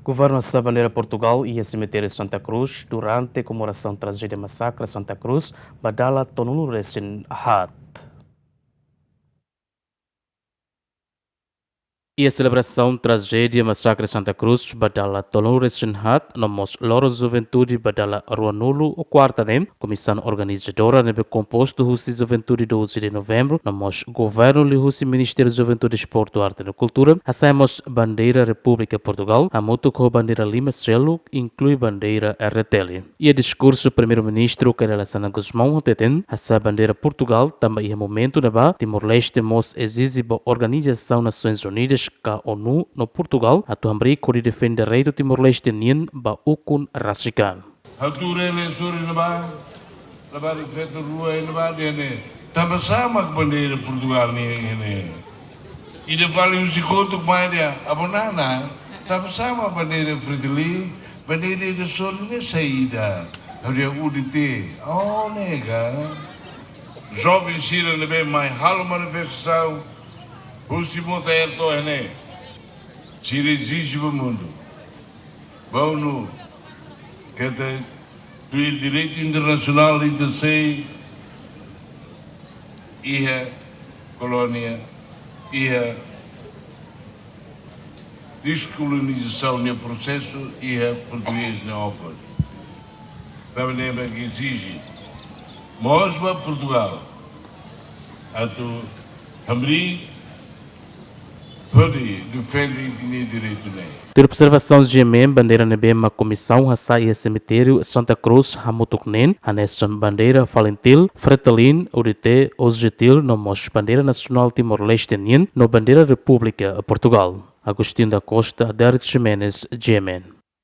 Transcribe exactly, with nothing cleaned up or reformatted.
Governu hasa'e bandeira Portugal iha semitériu Santa Cruz durante komemorasaun trajédia masakre Santa Cruz ba dala tolunulu resin haat. Iha selebrasaun trajédia masakre Santa Cruz ba dala tolunulu resin haat, no mós loron juventude ba dala ruanulu, kuarta ne'e, komisaun organizadora ne'ebé kompostu husi Juventude doze de Novembro, no mós governu liuhusi Ministériu Juventude, Desportu, Arte no Kultura, hasa'e mós bandeira Repúblika Portugal, hamutuk ho bandeira lima seluk, inklui bandeira R T L. Iha diskursu Primeiru-Ministru Kay Rala Xanana Gusmão hateten, hasa'e bandeira Portugal tanba iha momentu ne'ebá Timor-Leste mós ezije ba Organizasaun Nasoins Unidas ka ONU no Portugal atu hamriik hodi defende direitu Timor-Leste nian ba ukun rasik an. Hatuur eleisoris ne'ebá, labarik feto rua ne'ebá dehan ne'e, tanba sá mak bandeira Portugal nian ne'e. Ida fali husi kotuk mai dehan, "Avó Nana, tanba sá mak bandeira Fretilin, bandeira ida só ne'e saida?" Ha'u dehan U D T. Oh, ne'e ka. Joven sira ne'ebé mai halo manifestasaun, husi mota air toh ne'e. Sira ezije ba mundu, ba ONU, katak tuir direitu internasionál ita sei iha kolónia, iha deskolonizasaun nia prosesu, iha portugés nia okos. Tanba ne'e mak ezije mós ba Portugal atu hamriik hodi defende ita-nia direitu ne'e. Tuir observasaun G M N, bandeira ne'ebé mak komisaun hasa'e iha semitériu Santa Cruz hamutuk neen, hanesan bandeira Falintil, Fretilin, U D T, OJTIL, no mós bandeira nasionál Timor-Leste nian, no bandeira Repúblika Portugal. Agostinho da Costa, Dario Ximenes, G M N.